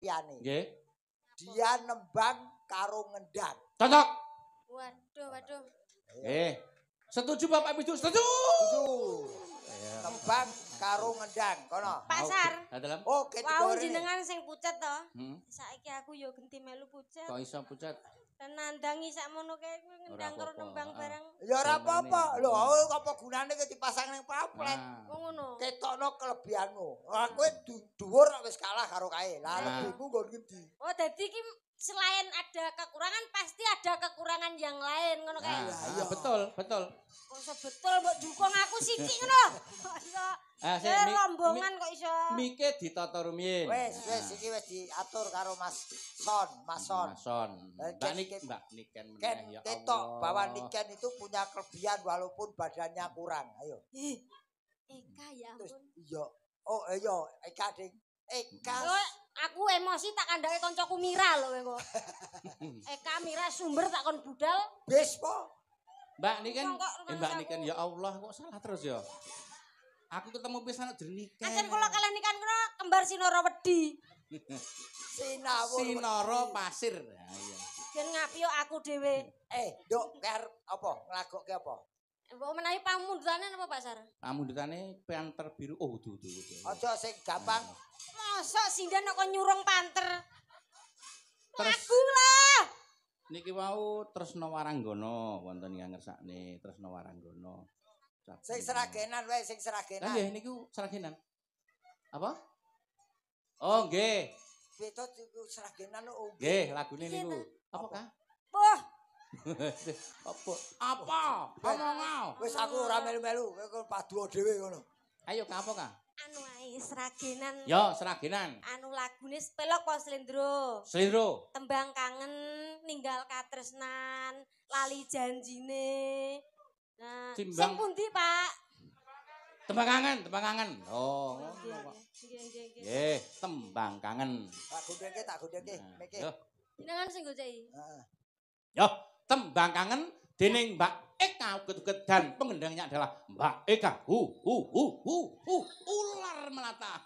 impiane. Nggih. Dia nembang karo ngendang. Cocok. Waduh, waduh. Nggih. Setuju Bapak Ibu? Setuju. Setuju. Tembang karo ngendang kono. Pasar. Ha dalem. Oke, wau jenengan sing pucet to. Saiki aku yo genti melu pucet. Kok iso pucet? Nandangi sakmono kae ngendang karo nembang bareng. Ya ora apa-apa. Lho, apa gunane kowe dipasang ning pamflet? Wong ngono. Ketokno kelebihanmu. Lah kowe dhuwur wis kalah karo kae. Lah lebihmu nggon ngendi? Oh, dadi iki selain ada kekurangan pasti ada kekurangan yang lain ngono kae. Iya, betul, betul. Kok iso betul mbok dukung aku sithik ngono. Kok iso. Rombongan kok iso. Mike ditata rumiyin. Wis, wis iki wis diatur karo Mas Son, Mas Son. Mas Son. Mbak Niken, Mbak Niken meneh ya Allah. Ketok bahwa Niken itu punya kelebihan walaupun badannya kurang. Ayo. Eka ya ampun. Iya. Oh, iya, Eka ding. Eka. Aku emosi tak kandhake kancaku Mira lho kowe kok. Eka Mira sumber tak kon budal. Wis po. Mbak Niken, Mbak Niken ya Allah kok salah terus ya. Aku ketemu pisan kok jeneng Niken. Ancen kula kalih Niken kono kembar Sinara Wedi. Sinara Pasir. Ha iya. Yen ngapi yo aku dhewe. Nduk, arep apa? Nglagokke apa? Mbok menawi pamundhutane napa Pak Sar? Pamundhutane Panter Biru. Oh, dudu. Aja sing gampang. Mosok sinden kok nyurung panter. Terus lagu lah. Niki wau Tresna Waranggana wonten ingkang ngersakne Tresna Waranggana. Sing seragenan wae, sing seragenan. Lah nggih niku seragenan. Apa? Oh nggih. Beda niku seragenan kok. Nggih, lagune niku. Apa Kak? Wah. Apa? Apa? Ngomong. Wis aku ora melu-melu, kowe paduo dhewe ngono. Ayo Kak apa Kak? Anu ae seragenan. Yo, seragenan. Anu lagune pelok apa slendro? Slendro. Tembang kangen, ninggal katresnan, lali janjine. Nah, sing pundi, Pak? Tembang kangen, tembang kangen. Oh, ngono kok. Nggih, nggih, nggih. Nggih, tembang kangen. Tak gondhengke, tak gondhengke. Miki. Yo. Jenengan sing goceki. Heeh. Yo, tembang kangen dening Mbak Eka Uget-uget dan pengendangnya adalah Mbak Eka. Hu hu hu hu hu ular melata.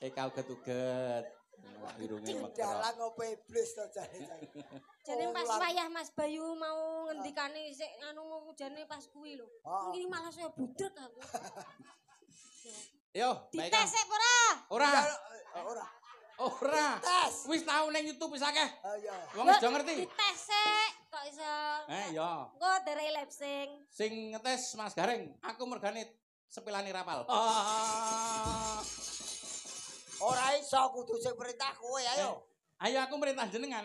Eka uget-uget. Irunge mekro. Dalang opo iblis to jane. Jane pas wayah Mas Bayu mau ngendikane sik anu jane pas kuwi lho. Iki malah saya budrek aku. Yo, dites sik ora? Ora. Ora. Ora. Wis tau ning YouTube wis akeh. Iya. Wong wis do ngerti. Dites sik kok iso. Iya. Engko derek lip sync. Sing ngetes Mas Gareng, aku mergane sepilane rapal. Ora iso kudu sing perintah kowe, ayo. Ayo aku merintah jenengan.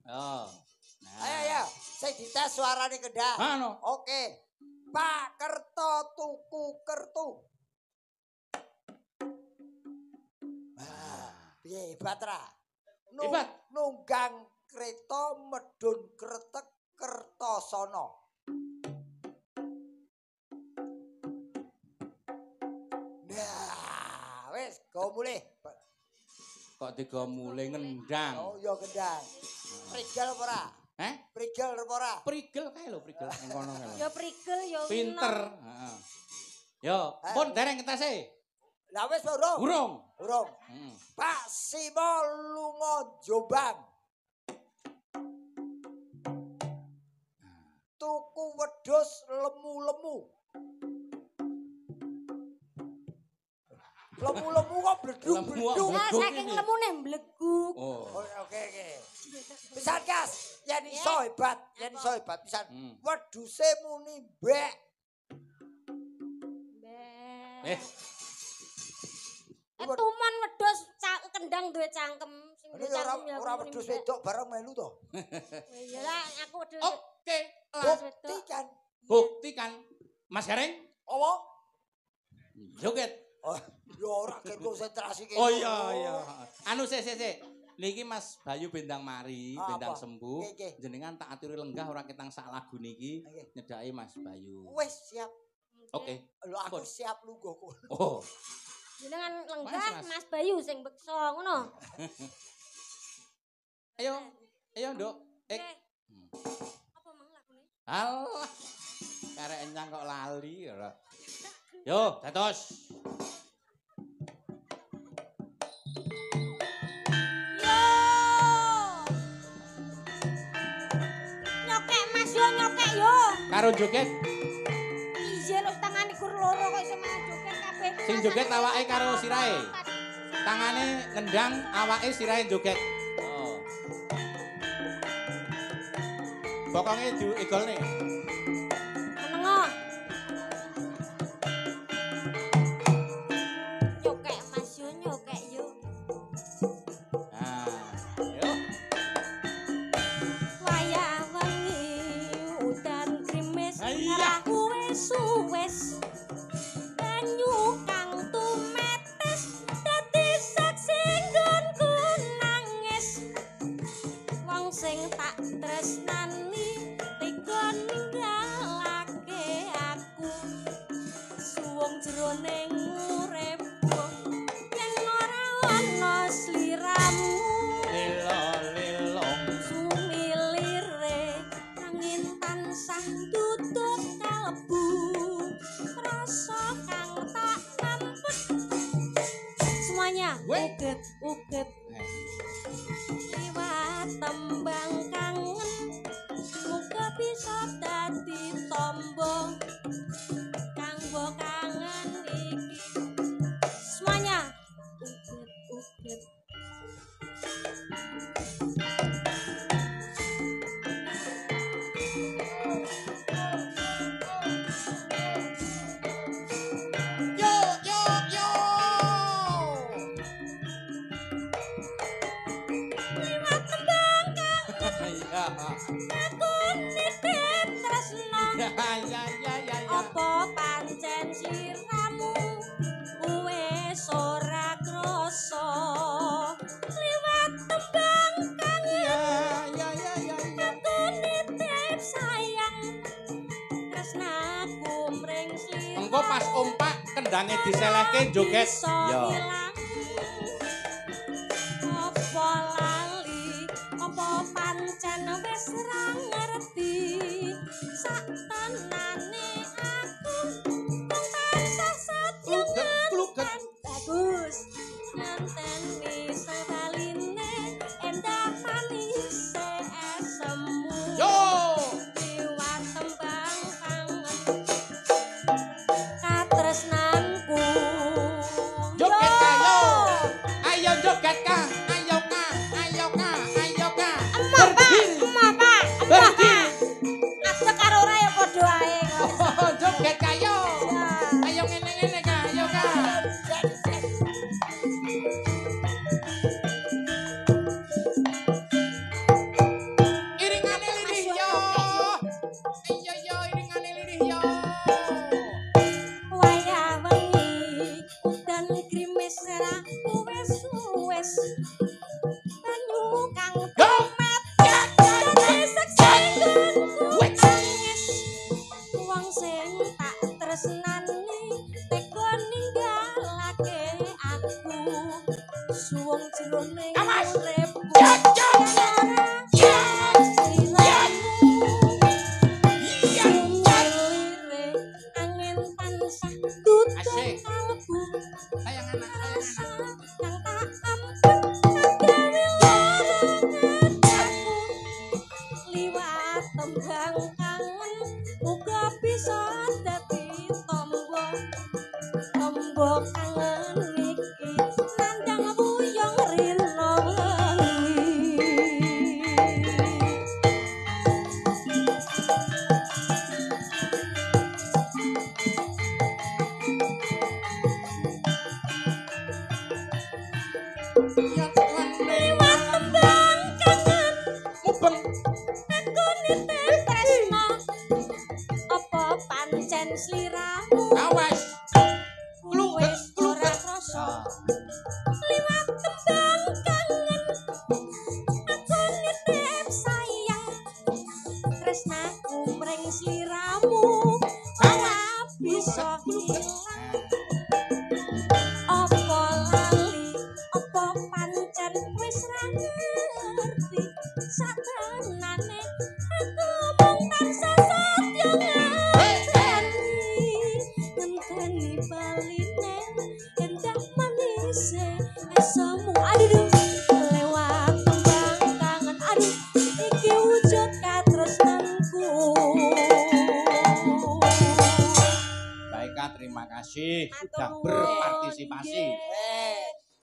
Oh. Nah. Ayo ayo, sing dites suarane kendang. Ano. Oke. Pak Kerto tuku kertu. Piye hebat ra? Hebat. Nunggang kereta medhun kretek Kertosono. Nah, wis go mulih. Kok digo mulih ngendang. Oh iya kendang. Prigel apa ora? Heh? Prigel apa ora? Prigel kae lho, prigel ning kono kae lho. Ya prigel ya. Pinter, heeh. Yo, pun dereng ngetese. Lah wis urung. Urung. Urung. Pak Simo lunga Jombang. Tuku wedhus lemu-lemu. Lemu-lemu kok bledug-bledug. Lah saking lemune mbleguk. Oh. Oke oke. Pisan Kas, yen iso hebat, yen iso hebat pisan. Wedhuse muni mbek. Mbek. Tumon wedhus kendang duwe cangkem sing duwe cangkem ya ora wedhus wedok bareng melu to. Iya lah aku wedhus. Oke, buktikan. Buktikan. Mas Gareng? Apa? Joget. Oh, ya ora konsentrasi kene. Oh iya iya. Anu sik sik sik. Niki Mas Bayu bendang mari, bendang sembuh. Jenengan tak aturi lenggah ora ketang sak lagu niki nyedhaki Mas Bayu. Wis siap. Oke. Lho aku siap lungguh kono. Oh. Jenengan lenggah Mas Bayu sing beksa ngono. Ayo, ayo Nduk. Apa mang lagune? Alah. Karek enyang kok lali ora. Yo, dados. Yo. Nyokek Mas yo, nyokek yo. Karo joget. Iya lho tangane gur loro kok iso malah joget kabeh. Sing joget awake karo sirahe. Tangane ngendang, awake sirahe joget. Oh. Bokonge diegolne. Menengo. Nyokek Mas yo, nyokek yo. Nah, yo. Wayah wengi udan grimis Iya. Wes banyu kang tumetes dadi saksi nggonku nangis. Wong sing tak tresnani tega ninggalake aku. Suwung jroning uripku yen ora ana sliramu. Lelo-lelong Sumilire angin tansah tutut kalbu. Rasa kang tak ampet. Semuanya uget uget liwat tembang kangen. Muga bisa dadi tombo kanggo kangen iki. Semuanya uget uget. Yo yo yo. Liwat tembang kangen Iya. aku nitip tresno. Ya ya ya ya. Apa pancen sliramu wis ora krasa liwat tembang kangen Ya ya ya ya ya. aku nitip sayang tresnaku mring sliramu. Engko pas ompak kendange diselehke joget. Yo. Yo. Apa lali, apa pancen wis ra ngerti sak tenane aku mung tansah setya Kluget kluget. bagus ngenteni sebaline endah manis esemu. Yo. Liwat tembang kangen katresnanku. Joget ka yo. Ayo joget ka. Ayo ka. Ayo ka. Ayo ka. Emah Pak, emah Pak, emah Berdiri. Pak. Adek karo ora ya padha ae kok. Oh, joget ka yo. Ya. Ayo ngene-ngene ka. Ayo ka. Iringane lirih yo. Ayo yo iringane lirih yo. Wayah wengi udan grimis ra wis wis. Banyu kang Go. tumet dadi seksi nggonku nangis. Wong sing tak tresnani tega ninggalake aku. Suwung jroning Awas. uripku Ya, ya, yen ora ya. sliramu. Iya. Sumilire angin tansah tutut Asik. kalbu. Sayang anak, sayang Rasa anak. kang tak ampet gawe lara aku. Liwat tembang kangen muga bisa dadi tombo. Tombo kangen iki nandang wuyung rina wengi. Ya tuan Liwat tembang kangen mubeng. aku nitip tresno. Apa pancen sliramu Awas. Kluget, wis ora kluget. krasa terima kasih sudah berpartisipasi.